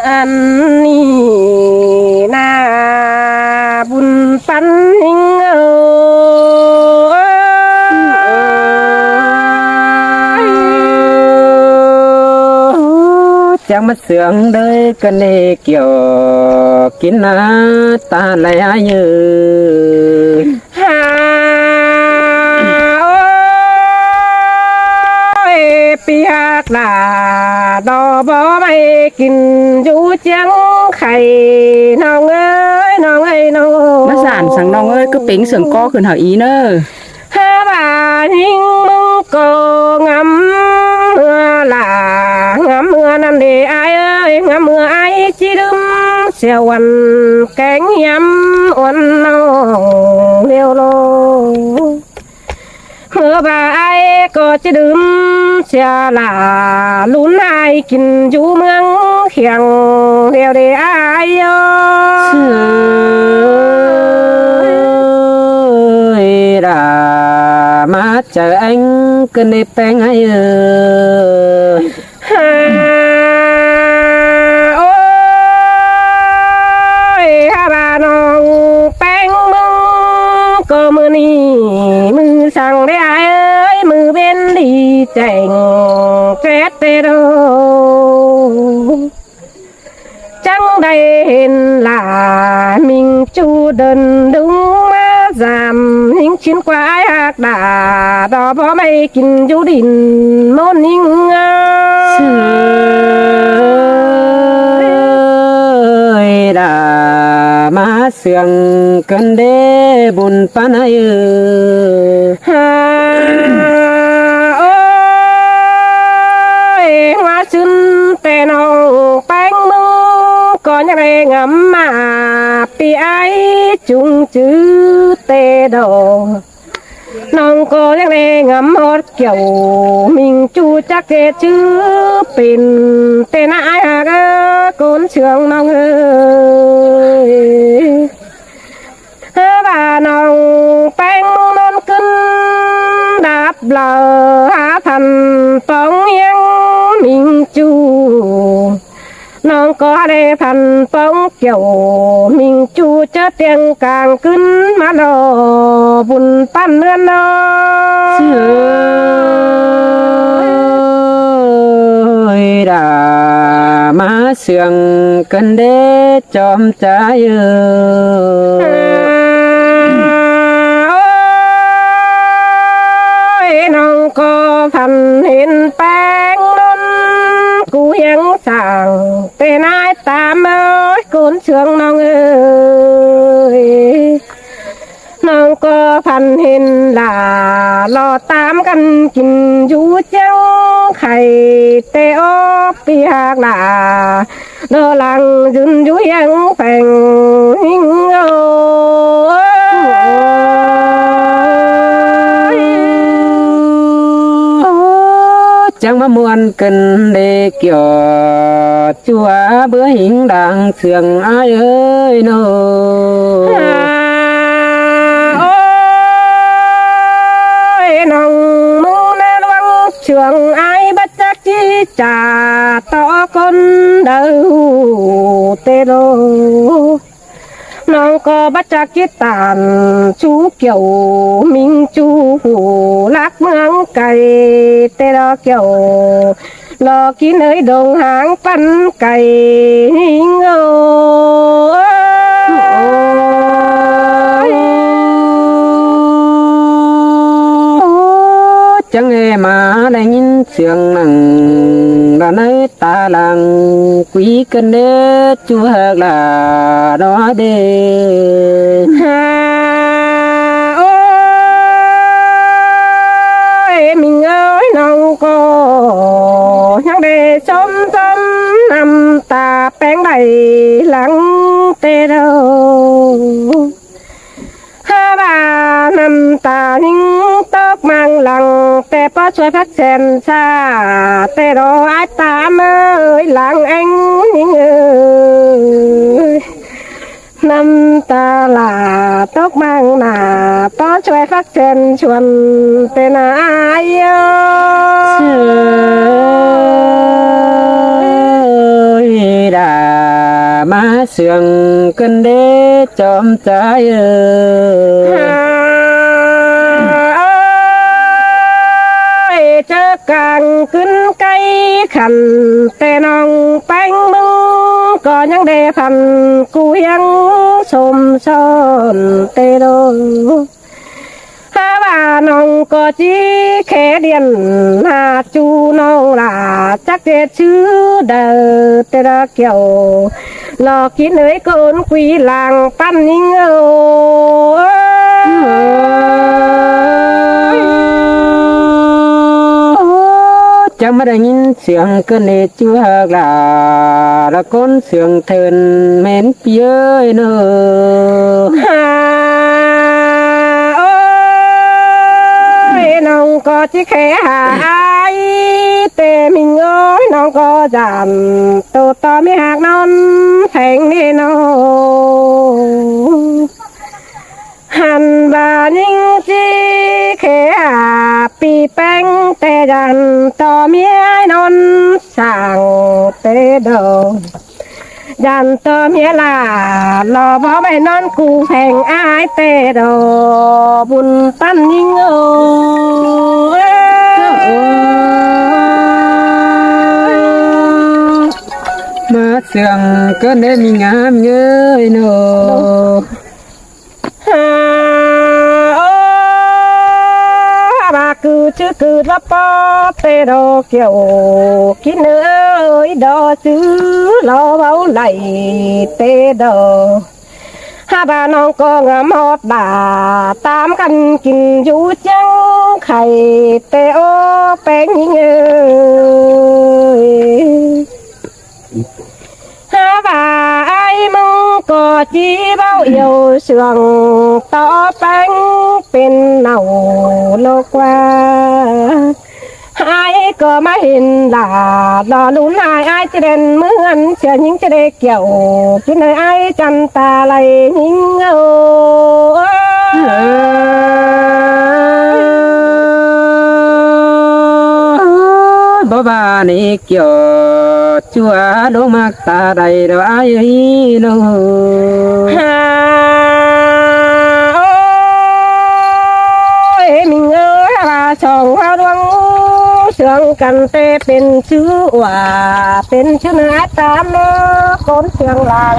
ອັນນີ້ນາບຸນປັນຫິງເອີຍ ຈັ່ງມາເຊື່ອງເດີກັນເດ ກ່ຽວກິນນາຕາໄຫຼອາຍເອີຍ. ຫາ ໂອ້ຍ ປີຮັກຫຼ້າ ດອກບໍ່ໄມ້ກິນຢູ່ຈຽງໄຂ່ ນ້ອງເອີຍ ນ້ອງເອີຍ ນ້ອງ. ມາສານສັງນ້ອງເອີຍ ຄືເປັງສຽງກໍຂຶ້ນຫາອີເນີ. ຫາວ່າຍິງມຶງກໍງາມເມື່ອຫຼ້າ ງາມເມື່ອນັ້ນເດອ້າຍເອີຍ ງາມເມື່ອອ້າຍຈິລືມ ສຽວອັນແກງຫຽມອ່ອນນ້ອງເລວໂລ ເມື່ອວ່າອ້າຍກໍຈະດື່ມເສຍຫຼ້າ ລຸນອ້າຍກິນຢູ່ເມືອງຂຽງ ດຽວເດອ້າຍເອີຍ ເອີຍ ດາມາເຈີແອງກັນໃນແປງໃຫ້ເອີຍ. ຫາ ໂອ້ຍ ຫາວ່ານ້ອງແປ້ງມຶງ ກໍມື້ນີ້ມື້ສັງເດອ້າຍເອີຍ ມື້ເວັນດີແຈ້ງແຈ້ດແຕ່ດອ ຈັ່ງໄດ້ເຫັນຫຼ້າມິງຈູເດີນດຸງມາສາມ ຫິງຊິນກວ່າອ້າຍຮັກດາ ດອກບໍ່ໄມ້ກິນຢູ່ດິນມົນຫິງເອີຍ ເອີຍ ດາມາເຊື່ອງກັນເດ ບຸນປານໃຫຍ່ເອີຍ. ຫາ ໂອ້ຍ ຫົວຊຶນແຕ່ນ້ອງແປ້ງມຶງ ກໍຍັງໄດ້ງາມມາ ປີອ້າຍຈຸງຈື່ແຕ່ດອກ ນ້ອງກໍຍັງໄດ້ງາມຮອດກ່ຽວ ມິງຈູຈັກເກດຊື່ເປັນ ແຕ່ນາອ້າຍຮັກເອີຍ ໂກນເຊື່ອງນ້ອງເອີຍ. ເອີ ວ່ານ້ອງແປ້ງນອນກຶນດັບເລີ ຫາພັນປ່ອງຮຽງມິງຈູ ນ້ອງກໍໄດ້ພັນປ່ອງກ່ຽວ ມິງຈູຈະຕຽງກາງກຶນມາລໍບຸນປັນເຮືອນນ້ອງ ເອີຍ ດາມາເຊື່ອງກັນເດ ຈອມໃຈເອີຍ. ໂອ້ຍ ນ້ອງກໍຝັນເຫັນແປ້ງນົນ ກູຮຽງສ້າງແຕ່ນາຍຕາມເອີຍ ໂກນເຊື່ອງນ້ອງເອີຍ. ນ້ອງກໍຝັນເຫັນຫຼ້າ ຫຼໍ່ຕາມກັນກິນຢູ່ຈຽງໄຂ່ ແຕ່ອອກປີຮາກຫຼ້າ ດອຫຼັງຢືນຢູ່ຮຽງແຟງຫິງໂອ. ຈັ່ງມາມ່ວນກັນເດກ່ຽວ ຈົວເບືອຫິງດາງເຊື່ອງອ້າຍເອີຍໂນ. ໂອ້ຍ ນ້ອງມຶງນາລວງເຊື່ອງອ້າຍ ບັດຈັກຈິຈາຕໍ່ຄົນເດີແຕ່ໂດ. ນ້ອງກໍບັດຈັກຈິຕານຊູກ່ຽວມິງຈູ ຫຼັກເມືອງໄກແຕ່ລະກ່ຽວ ລໍກິນເອີຍດົງຫາງປັນໄກ່ຫິງໂອ. ຈັ່ງເອມາໄດ້ຍິນສຽງນັ່ງລະໃນຕາຫຼັງ ຄຸຍກັນເດ ຈູຮັກຫຼ້າເນາະເດ. ຫາ ໂອ້ຍ ມິງເອີຍ ນ້ອງກໍຍັງໄດ້ຊົມຊົມ ນ້ຳຕາແປ້ງໄຫຼຫຼັງແຕ່ເດີ. ຫາວ່ານ້ຳຕາຍິງຕົກມາງຫຼັງ ແຕ່ພໍຊ່ວຍພັກແສນຊາ ແຕ່ລໍອ້າຍຕາເມີຍຫຼັງແອງຍິງເອີຍ. ນ້ຳຕາຫຼ້າຕົກມາງໜ້າ ພໍຊ່ວຍພັກແສນຊວນແຕ່ນາອ້າຍເອີຍ. ເອີຍ ດາມາເຊື່ອງກັນເດ້ຈອມໃຈເອີຍ. ເຈີກາງກຶນໄກຂັນ ແຕ່ນ້ອງແປ້ງມຶງ ກໍຍັງໄດ້ພັນກູຮຽງຊົມຊ້ອນແຕ່ດົນ. ຫາວ່ານ້ອງກໍຈິແຄ່ດຽນ ຫາຈູນ້ອງຫຼ້າຈັກເຮັດຊື່ເດີ ແຕ່ລະກ່ຽວ ລອກິນເອີຍ ກົນກຸຍລາງປັນຍິງເອີຍ. ຈະມາໄດ້ຍິນສຽງເກີນເອຈວກຫຼ້າ ລະຄົນເຊື່ອງເທີນແມ່ນ ເປີຍເນີ. ຫາ ໂອ້ຍ ນ້ອງກໍຊິແຄ່ຫາອ້າຍ ແຕ່ມິງເອີຍ ນ້ອງກໍຢ້ານ ໂຕຕໍ່ມີຫາກນອນແພງເນນ້ອງ. ຫັ້ນວ່າຍິງຊິແຄ່ຫາປີແປ້ງ ແຕ່ຢ້ານຕໍ່ເມຍອ້າຍນອນສ້າງແຕ່ດອກ ຢ້ານຕໍ່ເມຍຫຼ້າ ລໍບໍ່ໄວ້ນອນກູແພງອ້າຍແຕ່ດອກ ບຸນປັນຍິງເອີຍ. ມາເຊື່ອງເກີນເດ້ມີງາມເອີຍເນາະ. ຫາ ໂອ້ ຫາບາຄືຊື່ຄືລະປອເຕໂດ ກ່ຽວກິນເອີຍ ດໍຊື່ລໍເວົ້າໄຫຼເຕໂດ. ຫາບານ້ອງກໍງາມຮອດບາ ຕາມກັນກິນຢູ່ຈຽງໄຂ່ເຕໂອ ແປ້ງຍິງເອີຍ. ຫາວ່າອ້າຍມຶງກໍຈີເວົ້າອຽວເຊື່ອງ ຕໍ່ແປ້ງເປັນເນົ່າໂລກວ່າ ອ້າຍກໍມາເຫັນຫຼ້າ ລໍລຸນອ້າຍ ອ້າຍຈະເດັ່ນເໝືອນເສືອຍິງຈະໄດ້ກ່ຽວ ກິນເອີຍອ້າຍຈັນຕາໄຫຼຍິງເອີຍ. ບໍ່ວ່ານີ້ ກ່ຽວຈົວລົງມັກຕາໃດດອກອ້າຍເອີຍໂນ. ຫາ ໂອ້ຍ ມິງເອີຍ ວ່າສອງເຮົາດວງເຊື່ອງກັນແຕ່ເປັນຊື່ວ່າ ເປັນຊື່ເໜືອຕາມໂລກຄົນເຊື່ອງຫຼັງ.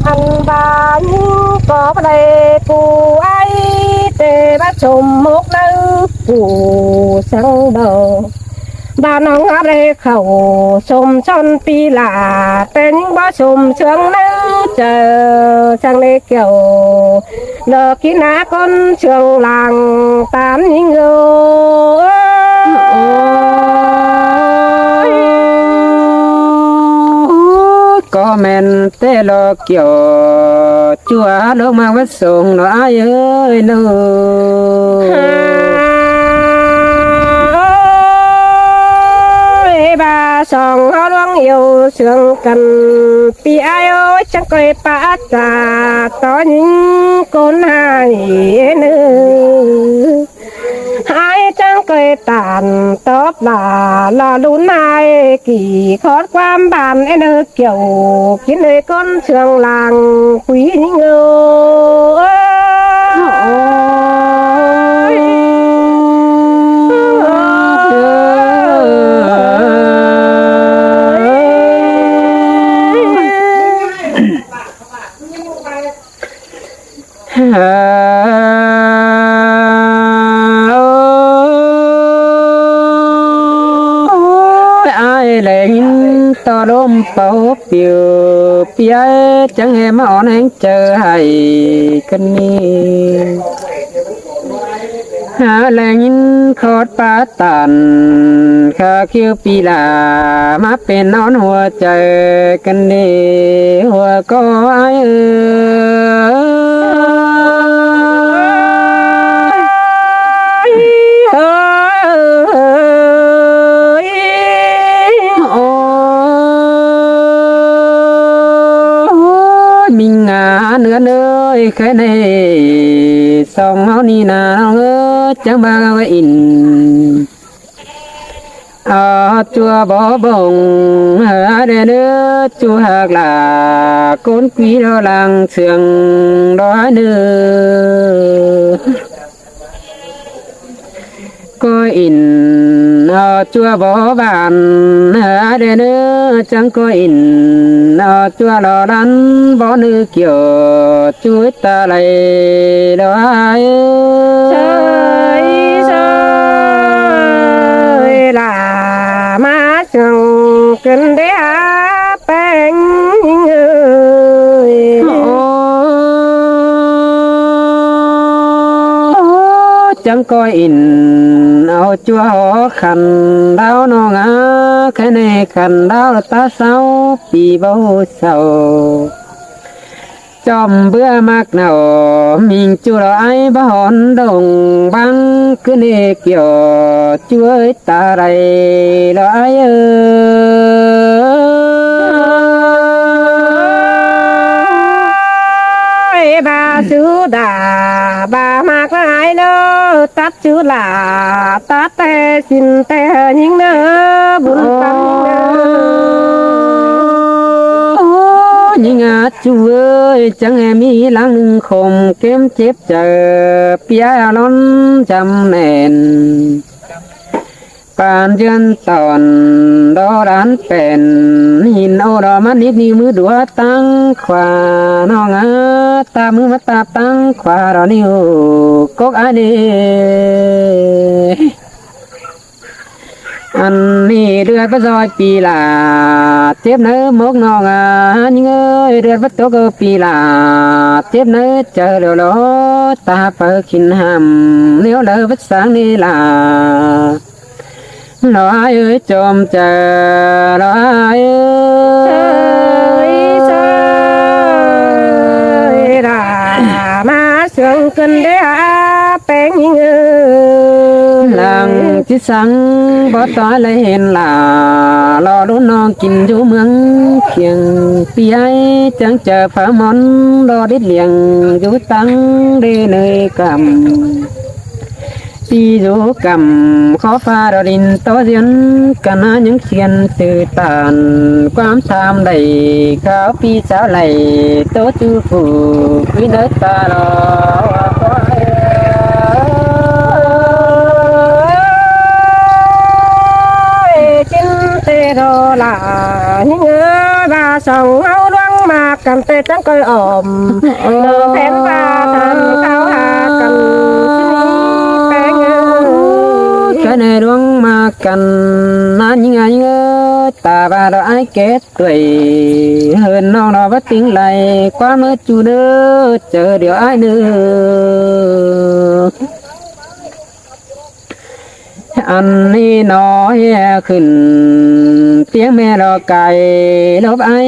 ອັນບານກໍບໍ່ໄດ້ກູອ້າຍ ແຕ່ວ່າສົມມຸກໃນກູສັງດອກ ບານນ້ອງຮັບໄດ້ເຂົ້າສົມຊົນປີຫຼ້າ ແຕ່ຍັງບໍ່ສົມເຊື່ອງໃນເຈີສັງເລກແກ້ວ ດອກກິນນາຄົນເຊື່ອງຫຼັງຕາມຍິງເອີຍ. ໂອ້ຍ ກໍແມ່ນແຕ່ລອກ ກ່ຽວຈົວລົງມາວັດສົງເນາະອ້າຍເອີຍເນາະ. ຫາ ໂອ້ຍ ບາສອງເຮົາລວງອຽວເຊື່ອງກັນ ປີອ້າຍເອີຍ ຈັ່ງກໍໄດ້ປາຈາກຕໍ່ຍິງຄົນຫາຍເນີ. ຫາຍຈັ່ງເຄີຍຕານຕອບຫຼ້າ ລໍລຸນຫາຍກີ້ ຂອດຄວາມບານເອີເນີ ກ່ຽວກິນເອີຍ ຄົນເຊື່ອງຫຼັງຜູ້ຍິງເອີຍ. ໂອ້ຍ ອ້າຍແລງຍິນຕໍ່ລົມເປົ່າປິວ ປຽຍຈັ່ງໃຫ້ມາອ່ອນແຮງໃຈໃຫ້ກັນນີ້. ຫາແລງຍິນຂອດປາຕັນ ຂາຄິວປີຫຼ້າ ມາເປັນນອນຫົວໃຈກັນເດ ຫົວກໍອ້າຍເອີຍ. ໂອ້ຍ ມິງງາເໜືອເນີຍ ແຄ່ໃນສອງເຮົານີ້ນາເອີຍ ຈັ່ງມາວ່າອິນ ເອົາຈົວບໍ່ບົງ ເດີເດີ ຈູຮັກຫຼ້າ ກົນກີລໍຫຼັງເຊື່ອງ ລໍເດີ ກໍອິນ ເອົາຈົວບໍ່ບານ ເດີເດີ ຈັ່ງກໍອິນ ເອົາຈົວລໍລັນ ບໍ່ນຶກ ກ່ຽວ ຈຸດຕາໄລລອຍ ເຊີຍເຊີຍຫຼ້າ ມາຊ່ວງກັນເດ້ອາແປງຍິງເອີຍ ໂອ້ ຈັ່ງກໍອິນ ເອົາຈົວຫໍຂັນດາວນ້ອງອາ ແຄ່ໃນຂັນດາວຕາເສົ້າ ປີບໍ່ເສົ້າ ຈອມເບື່ອມັກເນົ່າ ມິງຈຸລອໄອ ບໍ່ຫອນດົງບັງ ຄືເນກຽວ ຈວຍຕາໄລລອໄອເອີຍ ບາສຸດາ ບາມັກຫຼາຍເດີ ຕັດຈຸລາ ຕັດແຕ່ສິນແຕ່ຍິງເດີ ບຸນປັນຍິງເດີ ໂອ້ ຍິງອາ ຈູເອີຍ ຈັ່ງແຮມີຫຼັງໜຶ່ງຄົມ ເກັມເຈັບໃຈ ປຽອາລົນຈຳແໜ້ນ ປານເດືອນຕອນ ດອດານແປນ ຫີນໂອດອມານິດ ນິ້ວມືດວດຕັ້ງຂວາ ນ້ອງອາ ຕາບມືມາຕາບຕັ້ງຂວາ ດອກນິ້ວກົກອາເດ ອັນນີ້ເລືອດປະຊອຍປີຫຼາ ເຈັບໃນໝົກນ້ອງອາ ຍິງເອີຍ ເລືອດປະຕົກເອີຍປີຫຼາ ເຈັບໃນໃຈຫຼໍ ຕາເປີກິນຫ້ຳ ແນວໃດປະສາງນີ້ລາ ລອຍເອີຍ ຈອມຈາ ລອຍເອີຍ ເຊີຍເຊີຍລາ ມາ ເຊື່ອງກັນເດ້ອ ແປງຍິງເອີຍ ຫຼັງທີ່ສັງບໍ່ຕ້ອຍລະເຫັນຫຼ້າ ລໍລຸນນ້ອງກິນຢູ່ເມືອງພຽງ ປີໃຫຍ່ຈັ່ງຈະພາມອນ ລໍດິດລ້ຽງຢູ່ຕັງເດເນີຍກຳ ທີ່ຢູ່ກຳ ຂໍຟ້າລໍດິນຕໍ່ຍືນ ກະນາຍັງຂຽນຊື່ຕານ ຄວາມທາມໄດ້ ຄາວປີສາວໄຫຼ ໂຕຈູຜູ້ ວິນເນີຕາລໍ ຈິນເຕໂຣລາ ຍິງເອີຍ ບາສອງເຮົາລວງມາກັນ ແຕ່ຈັ່ງກ້ອຍອອມ ໂອ້ ໂດແຟນວ່າທ່ານເຂົາຫາກັນ ຊິມີແປງເອີຍ ກະໃນລວງມາກັນ ນາຍິງອາຍເອີຍ ຕາວ່າດອກອາຍແກ່ ເອື້ອຍເຮີນນ້ອງດອກວ່າຕິງໄຫຼ ຄວາມເອີຍຈູເດີ ເຈີດຽວອາຍເດີ ອັນນີ້ໜໍແຫ່ຂຶ້ນ ປຽງແມ່ດອກໄກ່ ຫຼົບອາຍ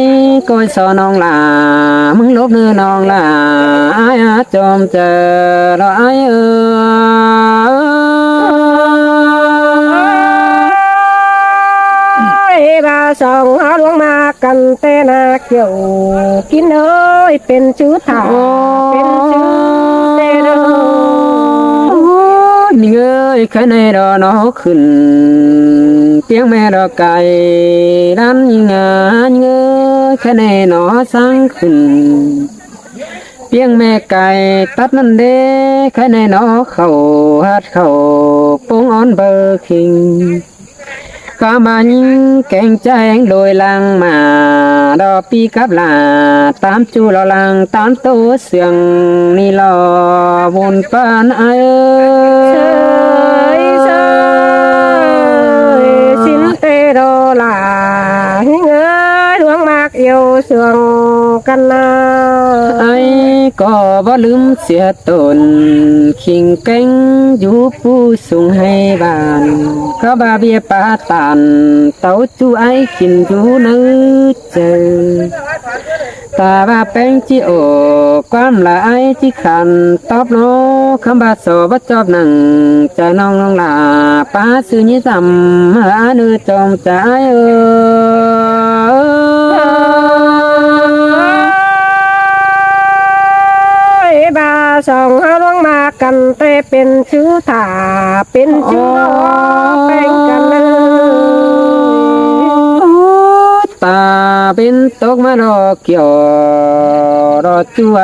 ກ້ອຍສໍນ້ອງຫຼ້າ ມຶງຫຼົບເນີນ້ອງຫຼ້າ ອາຍອາຈອມເຈີດອກອາຍເອີຍ ເອີຍ ບາສອງເຮົາລວງມາກັນແຕ່ນາກ່ຽວ ກິນເອີຍ ເປັນຊື່ທ່າ ເປັນຊື່ແຕ່ເດີ ຍິງເອີຍ ແຄ່ໃນດອກໜໍຂຶ້ນ ປຽງແມ່ດອກໄກ່ ດັນຍິງອາຍິງເອີຍ ແຄ່ໃນໜໍສ້າງຂຶ້ນ ປຽງແມ່ໄກ່ຕັດນັ້ນເດ້ ແຄ່ໃນໜໍເຂົ້າ ຫັດເຂົ້າ ປົງອ່ອນເບີຄິງ ກະມາຍິງແກງຈາແຮງໂດຍຫຼັງມາ ດອກປີກັບຫຼ້າ ຕາມຈູລໍຫຼັງຕາມໂຕເຊື່ອງ ນີ້ລໍວຸນປານອາຍເອີຍ ເຊີຍເຊີຍ ຊິນເຕໂຣລາ ຍິງເອີຍ ດວງມັກ ອຽວຊ່ວງກັນນາ ອ້າຍກໍບໍ່ລືມເສຍຕົນ ຂີງແກ່ງຢູ່ປູ່ສູງໄຮບ້ານ ເຂົາວ່າເບ້ຍປາຕານ ເຕົ້າຈູອ້າຍກິນຢູ່ໃນໃຈ ຕາວ່າແປ້ງຈິອອກ ຄວາມລະອາຍຈິຂັນ ຕອບເນາະ ຄຳວ່າສໍບໍ່ຈອບໜັງ ຈານ້ອງນ້ອງຫຼ້າ ປາຊື່ຍິສຳ ເອີ ອາເນີຈອມຈາອ້າຍເອີຍ ບາ ສອງເຮົາລົງມາກັນແຕ່ເປັນຊູ້ ຖ້າເປັນຊູ້ເນາະ ແປງກັນເລີຍ. ຕາເວັນຕົກມາດອກກ່ຽວ ດອກຈົວ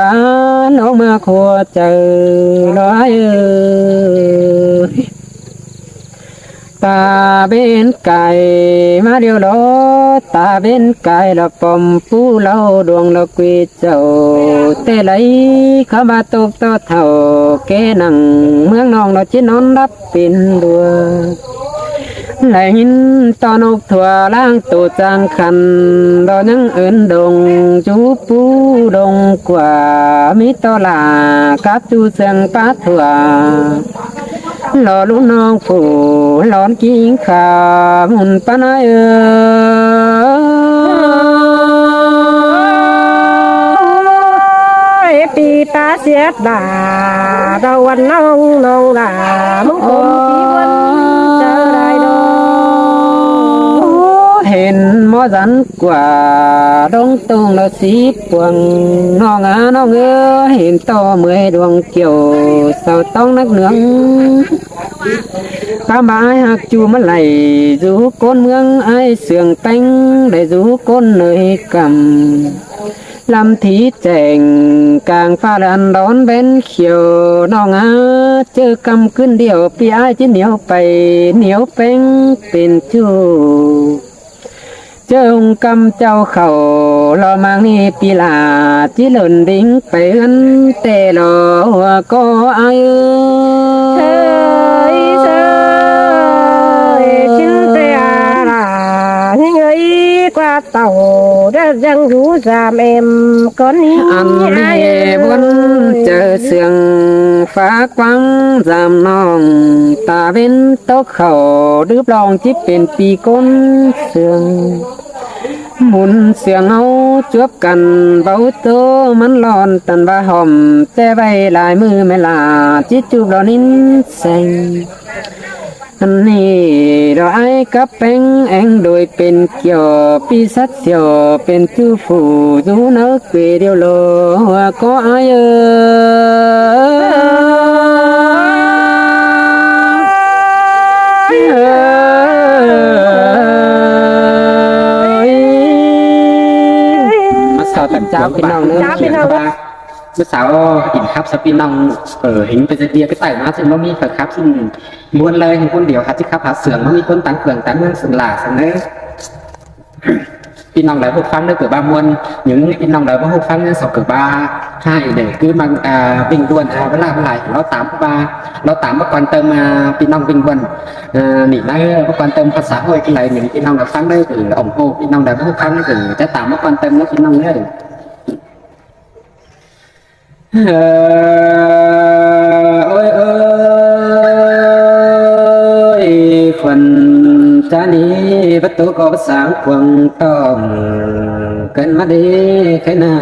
ລົງມາຄົວໃຈ ລອຍເອີຍ. ຕາເວັນກາຍມາດຽວລອ ຕາເວັນກາຍລະປ້ອມປູເລົ່າດວງລະເກວເຈົ້າ ແຕ່ໄລຄຳວ່າຕົກຕໍ່ເຖົ້າແກ່ນັ່ງ ເມືອງນອງລະຈິນນອນຫຼັບເປັນດວງ ໄດ້ຍິນຕໍ່ນົກທົ່ວລາງໂຕຈາງຄັນ ດອກຍັງເອີ້ນດົງຈູປູດົງກວ່າ ມີຕໍ່ລາກັບຈູເຊື່ອງປາທົ່ວ ລໍລຸນນ້ອງຜູ້ຫຼອນກິງຂາ ໝຸນປານາຍເອີຍ. ປີຕາເສຍດາ ດາວັນນ້ອງ ນ້ອງຫຼາ ມຶງຄົງທີ່ວັນເຈົ້າໄດ້ດອກ ເຫັນໝໍສັນກວ່າ ດົງຕົງລະສີປວງ ນ້ອງອາ ນ້ອງເອີຍ ເຫັນຕໍ່ເມື່ອຍດວງກ່ຽວ ເສົ້າຕ້ອງໜັກໜ່ວງ ຄຳວ່າອ້າຍຮັກຈູມາໄຫຼ ຢູ່ກົ້ນເມືອງອ້າຍເຊື່ອງແປງ ໄດ້ຢູ່ກົ້ນເນີຍກຳ ລຳທີແຈ້ງກາງຟ້າ ລະອັນດອນແວ່ນຂຽວ ນ້ອງອາ ເຈີກຳຄືນດຽວ ປີອ້າຍຈິໜຽວໄປ ໜຽວແປງເປັນຈູ ເຈີຫຸງກຳເຈົ້າເຂົ້າ ລໍມາງນີ້ປີຫຼ້າ ຈິເລີນດິງໄປເຮືອນແຕ່ລໍ ກໍອາຍເອີຍ ເຊີຍ ເຊີຍ ຊິນແຕ່ອາຫຼ້າ ຍິງເອີຍ ກວ່າເຕົາ ດຽວຍັງຢູ່ສາມເອັມກ່ອນນີ້ ອັນນີ້ບົນເຈີເຊື່ອງ ຟ້າກວ້າງສາມນ້ອງ ຕາເວັນ ຕົກເຂົ້າ ດືບລອງຈິບເປັນປີກົ້ນເຊື່ອງ ບຸນເຊື່ອງເຮົາຈວບກັນ ເບົາໂຕມັນຮ້ອນ ຕັນວ່າຫອມແຕ່ໄວ້ຫຼາຍມື້ແມ່ນລາ ຈິດຈູບລໍນິນແສງ ອັນນີ້ດອກອ້າຍກັບແປງແອງໂດຍເປັນກ່ຽວ ປີສັດສຽວເປັນຈູຜູ້ຢູ່ເນີເກວດຽວລໍ ກໍອາຍເອີຍ. ມາເຊົາກັນເຈົ້າພີ່ນ້ອງເດີ ເຈົ້າພີ່ນ້ອງ ມາເຊົາກິນຄັບຊະພີ່ນ້ອງ ເອີ ເຫັນເປັນເດຍກະໄຕມາ ຊຶ່ງບໍ່ມີຂ້ອຍຄັບ ຊຶ່ງມ່ວນເລີຍ ເຫັນຄົນດຽວ ຄັບຊິຂັບຫາເຊື່ອງ ບໍ່ມີຄົນຕ່າງເຄື່ອງຕ່າງເມືອງ ສະຫຼາດສະເໜີ ພີ່ນ້ອງໃດຮູ້ຟັງເດີ ເກີດວ່າມ່ວນ ຍັງມີພີ່ນ້ອງໃດບໍ່ຮູ້ຟັງເດີ ເຂົາເກີດວ່າຮ້າຍເດີ ຄືມັນ ອ່າ ເລັ່ງດ່ວນ ອ່າ ເວລາມັນຫຼາຍ ເຮົາຕາມວ່າ ເຮົາຕາມມາກ່ອນເຕີມ ອ່າ ພີ່ນ້ອງເລັ່ງດ່ວນ ເອີ ນີ້ນະ ມາກ່ອນເຕີມພາສາໂອ້ຍ ຄືຫຼາຍໜຶ່ງ ພີ່ນ້ອງໄດ້ຟັງເດີ ເອີ ອອງໂອ້ ພີ່ນ້ອງໃດບໍ່ຟັງເດີ ຈະຕາມມາກ່ອນເຕີມເດີ ພີ່ນ້ອງເດີ. ເອີ ໂອ້ຍ ເອີຍ ຂວັນຈານີ ປະຕູກໍສ້າງກວ້າງຕ້ອງ ເກີນມາເດໄຄນາ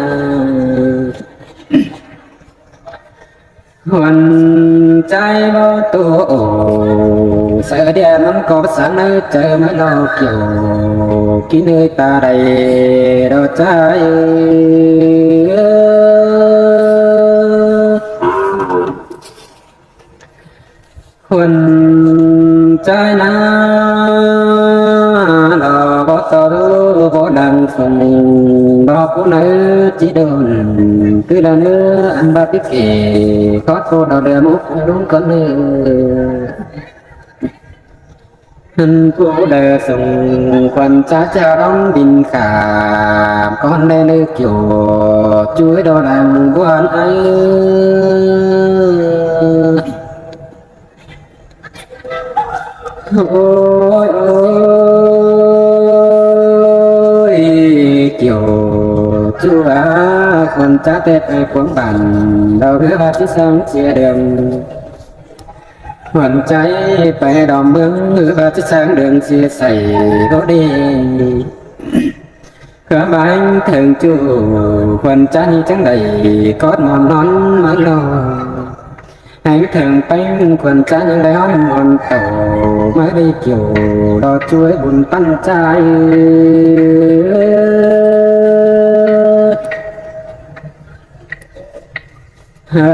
ຫວັນໃຈບໍ່ໂຕ ເສືອດຽວມັນກໍສ້າງໃນໃຈມານອກຢູ່ ກິນເອີຍຕາໃດດອກໃຈ ຄົນໃຈນາ ດອກບໍ່ຕໍ່ຮູ້ບໍ່ດັງສົງ ດອກຜູ້ໃດຈິດົນ ຄືລະເນີ ອັນບາດຕິເກ ຂໍໂທດດອກເດີໝູ່ລຸງກ່ອນເນີ. ອັນຜູ້ໃດສົ່ງຂວັນຈາຈາລອງບິນຂ້າມ ກ່ອນໄດ້ເລີກໂຍ ຈວຍດອກດັງບວນໄອ ໂອ້ຍ ໂອ້ຍ ກຽວຈົວ ຄວນຈະແຕ່ໄປຂວາງບ້ານ ດອກເຮືອວ່າຊິສ້າງເສຍເດືອງ ຫວັນໃຈໄປດອມເມືອງ ເຮືອວ່າຊິສ້າງເດືອງເສຍໃສບໍ່ດີ ເຂືອບາງເຖິງຈູ ຄວນຈະມີຈັ່ງໃດ ກອດໝອນນອນມາລອ ແຮງເຖິງແປ້ງຄວນຈະຍັງໄດ້ຮ້ອນມອນເຕົາ ມາໄດ້ກ່ຽວ ດອກຈວຍບຸນປັນໃຈ ເຮີ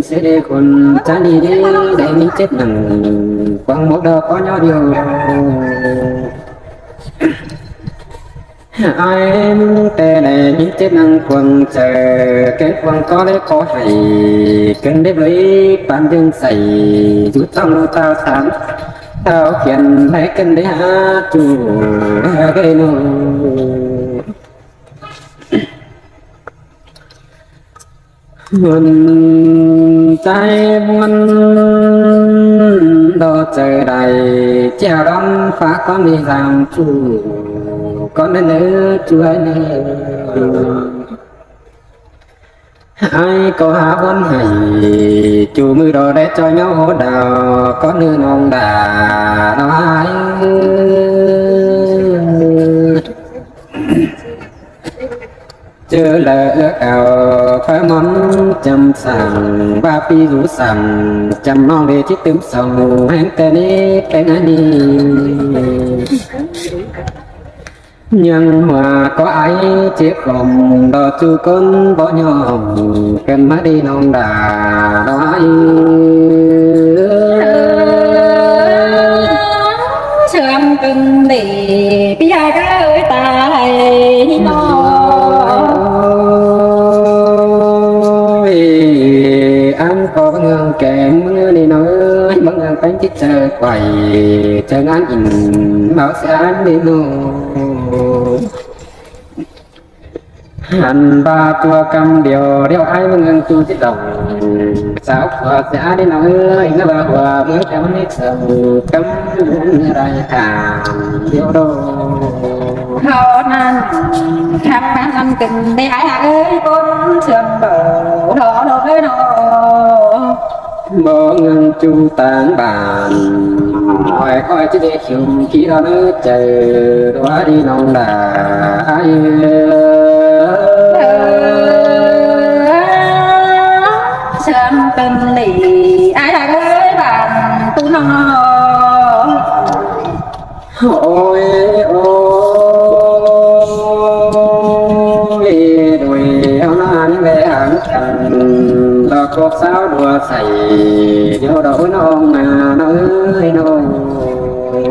ເສຍເດຄົນຈະດີເດ ໄດ້ມີເຈັບໜັງ ຄວາມໝົກດອກກໍຍໍດຽວ ອ້າຍມຶງແຕ່ໄດ້ມີເຈັບໜັງຄວາມໃຈ ແກ່ນຄວາມກໍໄດ້ຂໍໃຫ້ ເກີນໄດ້ເລີຍປານເດືອນໃສ ຢູ່ຕ້ອງຮູ້ຕາສາມ ເຕົ້າຂຽນໄດ້ເກີນໄດ້ຫາຈູເດີໂນ. ມ່ວນໃຈມ່ວນດອກເຈີໄດ້ ແຈວດອນຝາກຄວາມໃຫ້ສາມຈູ ກ່ອນເດີຈູອ້າຍເດີ ອ້າຍກໍຫາບ່ອນໃຫ້ ຈູມືດອກໄດ້ຈ່ອຍເຫງົາໂຫດດາວ ກ່ອນເດີນ້ອງດານ້ອງອ້າຍເອີຍ. ເຈີແລເອື້ອກເອົາ ຂ້ອຍໝອນຈຳສັງ ວ່າປີຢູ່ສັງ ຈຳນ້ອງເດຈິດຕື່ມສ່ອງ ແຮ່ງແຕ່ນີ້ແຕ່ງອັນນີ້ ຍັງຫົວກໍອາຍເຈັບລົມ ດອກຈູກົ້ນບໍ່ຍອມ ເກີນມາດີນ້ອງດານ້ອງອ້າຍເອີຍ. ເຊື່ອມເປັນເດ ພີ່ອ້າຍເອີຍຕາຍນີ້ນ້ອງ ໂອ້ຍ ອັນກໍເລື່ອງແກ່ມື້ນີ້ນ້ອງເອີຍ ບາງເລື່ອງແປງຈິດໃຈໄຂວ້ ເຈີງານອິນເມົາສານນີ້ນ້ອງ ຫັນບາຕົວກຳດຽວ ດຽວອ້າຍເມືອງຈູຊິດອງ ສາວຂົວເສຍອາດີນ້ອງເອີຍ ເງືອວ່າຫົວເມືອງແຕ່ມັນນີ້ເສີງກຳໄດ້ຖາມດຽວໂດ ເທົ່ານັ້ນ ທາງນັ້ນມັນເປັນໄດ້ອ້າຍຫາເອີຍ ຄົນເຊື່ອມບໍ່ ດອກເດີນ້ອງ ບໍ່ເງິນຈູຕ່າງບ້ານ ຂ້ອຍ ຂ້ອຍຈະໄດ້ຊຸມທີ່ລະເມີໃຈ ຕົວດີນ້ອງດາອ້າຍເອີຍ ເຊື່ອມເປັນເດ ອ້າຍຫາເອີຍ ບ້ານຕູນ້ອງ ໂອ້ຍ ໂອ້ຍ ໂດຍເອົານານແລຫາງກັນ ດອກພວກສາວດັວໃສ ດຽວດອກນ້ອງນານ້ອງເອີຍນ້ອງ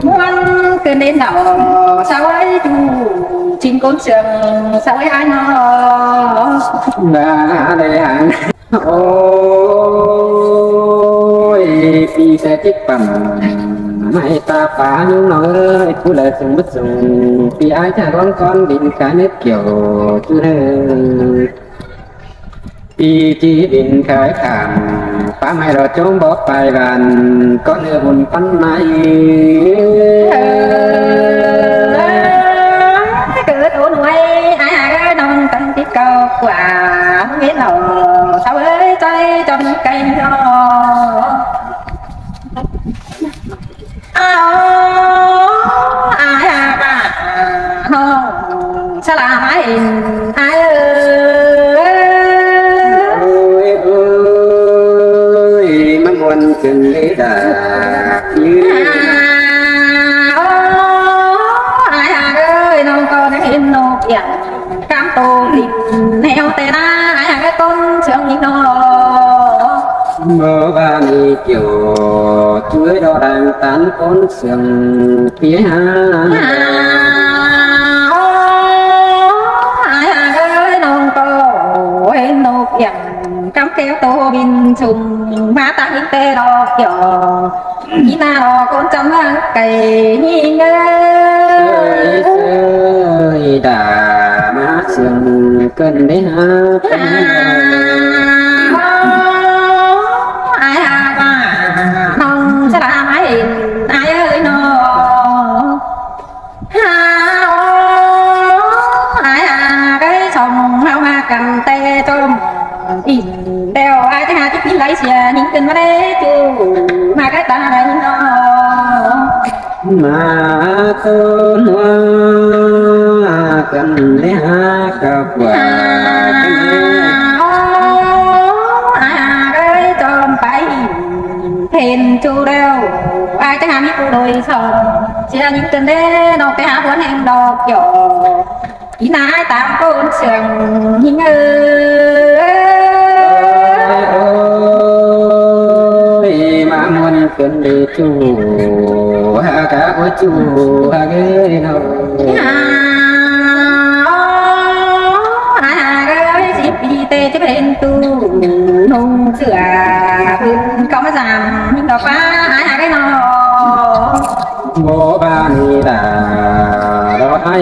ມ່ວນຄືນເດນ້ອງ ສາວເອີຍ ຈູຊິງກົ້ນເຊື່ອງ ສາວເອີຍ ອ້າຍນ້ອງ ນາແລຫາງ ໂອ້ຍ ປີແສຈິກປັ່ນ ໃຫ້ຕາຟ້າຍຸງນ້ອງເອີຍ ຜູ້ໃດສູງບໍ່ສູງ ປີອ້າຍຈະຮ້ອງກ່ອນ ບິນກາຍເນັດກ່ຽວຈຸເດີ ປີຈີບິນກາຍຂ້າມ ປ້າໄມ້ລອດຈົມບໍ່ປາຍບານ ກໍເຫຼືອບຸນປັນໃໝ່ ເກີດໂອນໄວ ອ້າຍເອີຍ ນ້ອງຕັ້ງຕິດເກົ່າກວ່າ ເວນເອົາ ສາວເອີຍ ໃຈຈອມໄກ່ນອ ອ້າວ ອ້າຍຫາກວ່າ ນ້ອງສະຫຼາມອ້າຍເອັນ ອ້າຍເອີຍ ໂອ້ຍ ໂອ້ຍ ມັນມ່ວນຂຶ້ນເດດາ ອ້າວ ອ້າຍຫາກເອີຍ ນ້ອງກໍໄດ້ເຫັນນົກຫຍັງ ກາມໂຕລິນແນວແຕ່ໜ້າ ອ້າຍຫາກເອີຍ ຕົ້ນເຊື່ອງນີ້ນ້ອງ ບໍ່ວ່າມີກ່ຽວ ຊ່ວຍດອກດັງຕັນຕົ້ນເຊື່ອງ ທີ່ຫາ ອ້າຍຫາກເອີຍ ນ້ອງກໍເຫັນນົກຫຍັງ ກຳແກ້ວໂຕບິນຊຸ່ມ ມາຕາງອີກແຕ່ດອກຢໍ ອີນາລໍຄົນຈຳຫາກໄກ່ຍິງເອີຍ ເອີຍ ເອີຍ ດາມາເຊື່ອງເກີນໄດ້ຫາກັນ ອ້າຍຫາກວ່າ ນ້ອງສະຫຼາມອ້າຍເອັນ ອ້າຍເອີຍນ້ອງ ຫາ ໂອ ອ້າຍຫາກເອີຍ ສອງເຮົາມາກັນແຕ່ຈອມ ອີກແລ້ວ ອ້າຍຈະຫາຈຸດປີນໄຫຼເສຍ ຍິງຂຶ້ນມາເດ້ຈູ ມາໃກ້ຕາໄດ້ຍິງນ້ອງ ມາໂຕນວ່າກັນໄດ້ຫາກັບວ່າກັນເດ້ ໂອ ອ້າຍຫາກເອີຍ ຈອມໄປເຫັນຈູແລ້ວ ອ້າຍຈະຫາມີຜູ້ໂດຍສອງ ເສຍຍິງເກີນເດ້ ນ້ອງໄປຫາຜົວແຫ່ງດອກຢໍ ອີນາອ້າຍຕາມໂກນເຊື່ອງຍິງເອີຍ ໂອ້ຍ ໂອ້ ມ່ວນເກີນເດຈູ ຫາກະບໍ່ຈູ ຫາກເອີຍເນາະ ຫາກເອີຍ ສິບປີແຕ່ຈະເປັນຕູ້ ນຸ່ງເສື້ອພື້ນເຂົ້າມາຊ້ຳ ດອກຟ້າຫາກເອີຍເນາະ ບໍ່ບານີດາ ດອກໄຫ້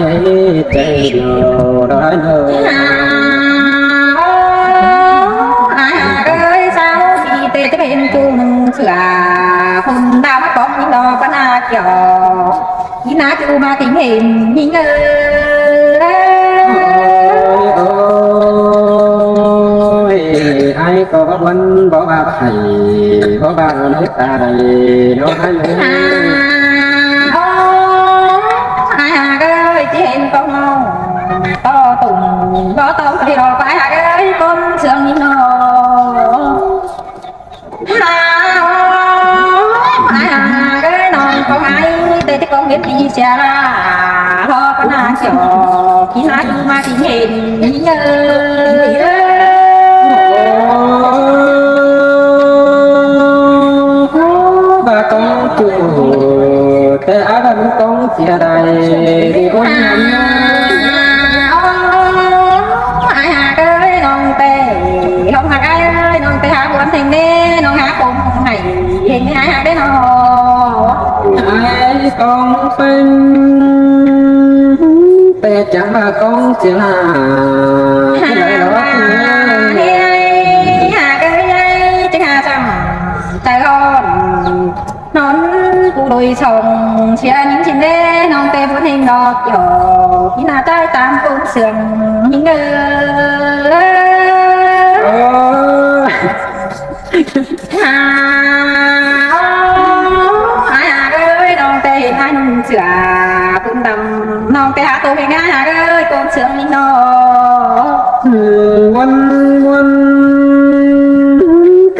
ໃຈໂນ ດອກໄຫ້ໂນ ຫາກເອີຍ ຊາວປີແຕ່ຈະເປັນຕູ້ ນຸ່ງເສື້ອ ຄົນດາວມາກອງ ດອກປານາກຽວ ອີນາຈູມາຕິງເຫັນຍິງເອີຍ ໂອ້ຍ ອ້າຍກໍບໍ່ບ່ອນບໍ່ວ່າໃຜ ບໍ່ວ່າໃນຕາໃດ ນ້ອງອ້າຍເອີຍ ໂອ້ ອ້າຍຫາກເອີຍ ຊິເຫັນກໍເມົາ ຕໍ່ຕຸ່ມບໍ່ຕ້ອງໄປດອກ ອ້າຍຫາກເອີຍ ຄົນເຊື່ອງນີ້ເນາະ. ຫາ ອ້າຍຫາກເອີຍ ນ້ອງກໍໃຫ້ແຕ່ທີ່ກອງເວັນທີ່ເສຍລາ ລໍປະນາຈອກທີ່ນາຢູ່ມາທີ່ເຫັນເອີຍ ບາກອງຈູ ແຕ່ອາດຳກອງເສຍດາຍ ໂອ້ຍ ອ້າຍຫາກເອີຍ ນ້ອງແຕ່ ນ້ອງຫາກອ້າຍເອີຍ ນ້ອງແຕ່ຫາບວນເພັງເດ້ ນ້ອງຫາຄົນໃຫ້ເຫັນອ້າຍຫາກເດ້ນ້ອງ ອ້າຍກອງເປັນ ແຕ່ຈະມາກອງເສຍລາ ຫາກເອີຍ ຫາກເອີຍ ຈະຫາຊ້ຳໃຈຮ້ອນ ນອນກູໂດຍຊ່ອງ ເຊຍຍິງຊິນເດ້ ນ້ອງແຕ່ບໍ່ເຫັນດອກ ຢອກທີ່ໜ້າໃຈຕາມກົນເຊື່ອງຍິງເອີຍ ຫາ ອ້າຍຫາກເອີຍ ນ້ອງແຕ່ເຫັນອ້າຍນຸ່ງເສື້ອ ເພິ່ນດຳ ນ້ອງແຕ່ຫາໂຕເພງ ອ້າຍຫາກເອີຍ ກົນເຊື່ອງນີ້ເນາະ ວັນ ວັນ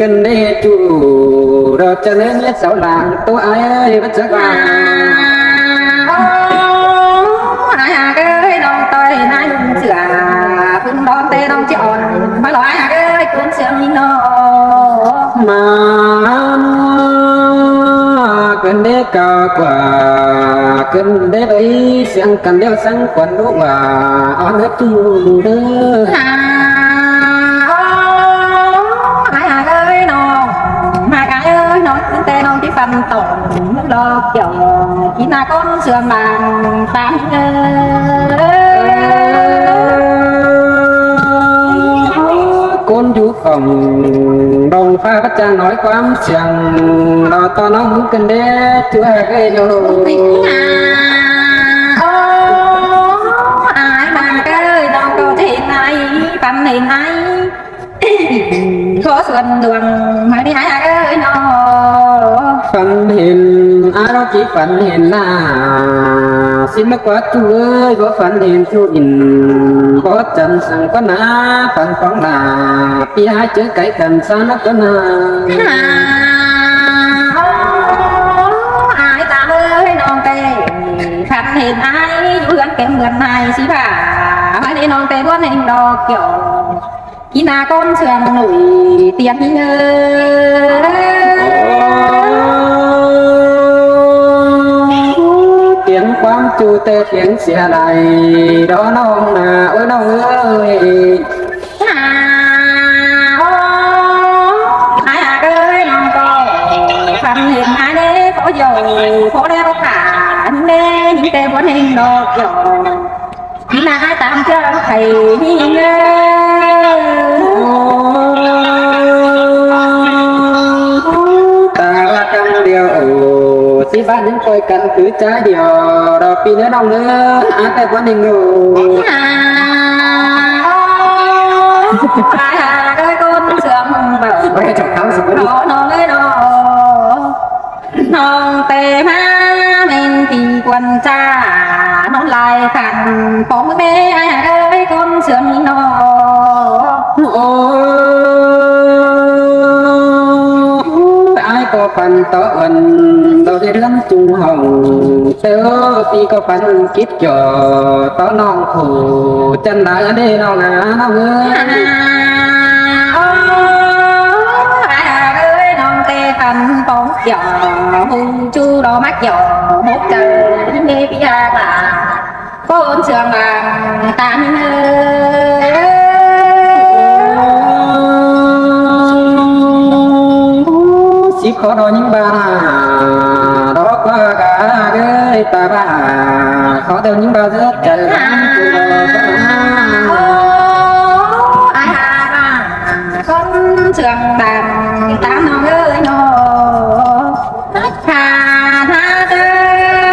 ກັນເດຈູ ດອກຈັນເອີຍ ເມັດເສົາຫຼາງ ໂຕອ້າຍເອີຍ ມັນຈັກວ່າ ອ້າ ອ້າຍຫາກເອີຍ ນ້ອງຕ່ອຍນາຍນຸ່ງເສື້ອ ເພິ່ນດອນແຕ່ນ້ອງຈິອ່ອນ ມາຫຼອຍອ້າຍຫາກເອີຍ ກົນເຊື່ອງນີ້ເນາະ ມາ ກັນເດກາກວ່າ ກັນເດໄປ ສຽງກັນແລ້ວສັງຂວັນລູກວ່າ ອອນເດີຕູເດີ ຫາ ອ້າຍຫາກເອີຍ ນ້ອງຫາກອ້າຍເອີຍ ນ້ອງຄືນແຕ່ນ້ອງທີ່ຝັນຕອນ ມື້ຫຼອກຢອກ ທີ່ໜ້າກ້ອນເຊື່ອມບາງ ຕາມເອີຍ ຄົນຢູ່ຂອງ ດອງຟ້າພະຈັນນ້ອຍຄວາມສຽງ ລອຕໍ່ນ້ອງຄືນເດ້ ຕົວເອີຍໂນ ໂອ້ ອ້າຍມາເກີຍ ນ້ອງກໍຈະເຫັນອ້າຍ ຝັນເຫັນອ້າຍ ຂໍສ່ວນດວງ ມານີ້ອ້າຍເອີຍເນາະ ຝັນເຫັນ ອາໂລກິ ຝັນເຫັນໜ້າ ຊິມາກວາດຈຸເອີຍ ບໍ່ຝັນເຫັນຈຸອິນ ບໍ່ຈັນສັງກວນນາ ຝັນຂອງໜ້າ ປີຫາຍເຈີໄກກັນຊານັກກວນນາ ຫາ ໂອ້ ອ້າຍຕາເອີຍ ນ້ອງແຕ່ ຄັນເຫັນອ້າຍ ຢູ່ເຮືອນເຕັມເຮືອນນາຍ ຊິພາ ມານີ້ນ້ອງແຕ່ ບວນເຫັນດອກຈອກ ກິນນາກ້ອນເຊື່ອມໜຸຍ ຕຽງເອີຍ ຕຽງຄວາມຈຸແຕ່ຕຽງເສຍໄດ້ ດອນ້ອງນາ ໂອ້ຍ ນ້ອງເອີຍ ຫາ ໂອ້ ອ້າຍຫາກເອີຍ ນ້ອງກໍ ຝັນເຫັນອ້າຍເດ້ ພໍຢູ່ ພໍແລ້ວຂາ ເດ້ ຍິງແຕ່ບໍ່ເຫັນດອກຈອກ ທີ່ນາອ້າຍຕາມເຈົ້າໄປນີ້ເດີ ຕາວ່າກັນດຽວ ໂອ້ ຊິບ້ານຍັງປ່ອຍກັນຄືໃຈດຽວ ດອກປີເດີນ້ອງເດີ ອາແຕ່ບໍ່ໜຶ່ງໂລ ຫາ ໂອ້ ຕາຫາເດີ ຄົນເຊື່ອມເບົາ ບໍ່ໄດ້ຈອກທາງສຸດ ນ້ອງເອີຍນ້ອງ ນ້ອງແຕ່ມາແມ່ນທີ່ຄວນຈາ ນອນຫຼາຍຄັນ ປອງມືແມ່ອ້າຍເອີຍ ຄົນເຊື່ອມີນ້ອງ ໂອ້ ອ້າຍກໍຝັນຕໍ່ວັນ ບໍ່ໄດ້ເລື່ອງຈຸງຫ້ອງ ແຕ່ເອີ ປີກໍຝັນກິດຈໍ ຕໍ່ນ້ອງຜູ້ຈັນດາເດ້ ນ້ອງນາ ນ້ອງເອີຍ ໂອ້ ອ້າຍເອີຍ ນ້ອງແຕ່ຝັນປອງ ກຽວ ຫົງຈູລໍມັກກຽວ ຫົກເຈົ້າ ເມພິຍາກາ ໂກນເຊື່ອງບາງຕາມເອີຍ ສິບຂໍດອກຍິງບາດອກວ່າກາເອີຍຕາບາ ຂໍດອກຍິງບາດເອີຍໃຈ ໂອ ອາຍຫາ ຄົນເຊື່ອງບາງຕາມນ້ອງເອີຍນ້ອງ ຖ້າ ຖ້າເຈີ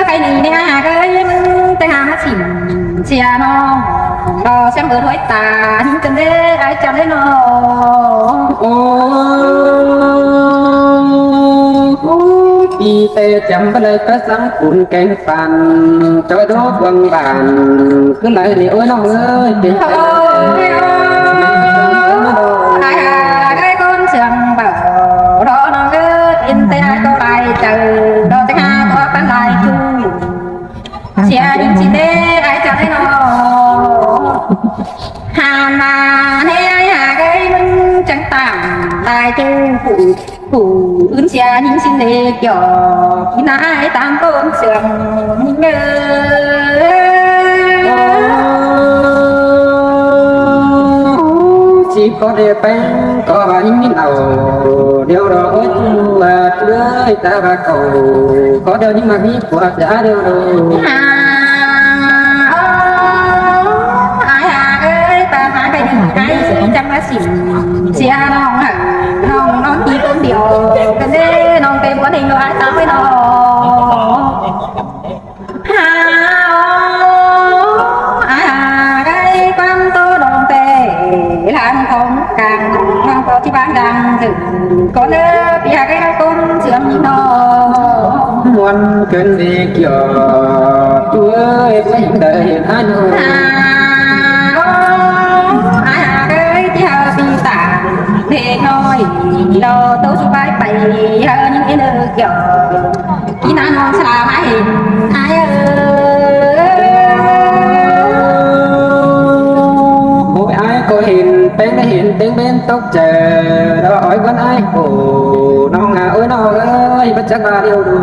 ໃຜນີ້ໄດ້ຫາເອີຍ ມຶງໄປຫາມາສິມເສຍນ້ອງ ລໍສຽງເບີດຫ້ວຍຕາ ຍິງຈົນເດ້ອາຍຈຳໄດ້ນ້ອງ ໂອ ປີແຕ່ຈຳບໍ່ໄດ້ປະສັງຄຸນແກງ ປັນຈອຍດອກຫວັງບານ ຄືໄລນີ້ໂອ້ຍນ້ອງເອີຍ ເປັນ ໂອ້ຍ ໂອ້ຍ ອ້າຍຫາກໄດ້ຄົນເຊື່ອງເບົາ ລໍນ້ອງເອີຍ ເປັນແຕ່ອ້າຍກໍຫຼາຍໃຈ ລໍແຕ່ຫາຕົວປັນຫຼາຍຄື ເສຍດິນຊິເດ ອ້າຍຈະໄດ້ນ້ອງ ຫາມາແນ່ອ້າຍຫາກເອີຍ ມັນຈັ່ງຕາມຫຼາຍຄືຜູ້ ຜູ້ອື່ນເສຍຍິງຊິເດກຢອກ ກິນນາອ້າຍຕາມໂກນເຊື່ອງເອີ ຊິຂໍໄດ້ແປງກໍວ່າຍິງເອົາ ດຽວລໍໂອ້ຍຈຸລາເອີຍ ຕາບາເຂົາ ຂໍດຽວຍິງມາມີຜົວຈາດຽວໂດ ອາ ໂອ ອາຍຫາເອີຍ ປາມາໄປດີໄດ້ ຈັກມາສິມເສຍນ້ອງ ນ້ອງນອນທີ່ຄົນດຽວກັນເດ້ ນ້ອງເຕັມຄົນເອງ ອ້າຍສາວໄວ້ນ້ອງ ຫາ ອາຍຫາໄດ້ຄວາມໂຕນ້ອງແຕ່ ທາງຂອງກາງ ນ້ອງກໍຊິບາງດັງເຖິງ ກໍເລີຍຢາກໃຫ້ເຮົາຄົນເຊື່ອງນ້ອງ ມ່ວນເກີນເດກຢອກ ເອີຍ ບໍ່ເຫັນໄດ້ເຫັນອາຍນ້ອງ ອາຍຫາເອີຍ ທີ່ເຮົາປີຕາເດັກນ້ອຍ ດອກໂຕສຸບາຍໄປ ເຮົາຍັງເອັນເອີກຢອກ ທີ່ນານ້ອງສະຫຼາມາເຫັນອ້າຍເອີ ໂອ້ຍ ອ້າຍກໍເຫັນ ແປ້ງໄດ້ເຫັນ ເຕັງເບັນຕົກໃຈ ດອກອ້ອຍວັນອ້າຍໂອ ນ້ອງນາເອີຍ ນ້ອງເອີຍ ບໍ່ຈັກວ່າດຽວດູ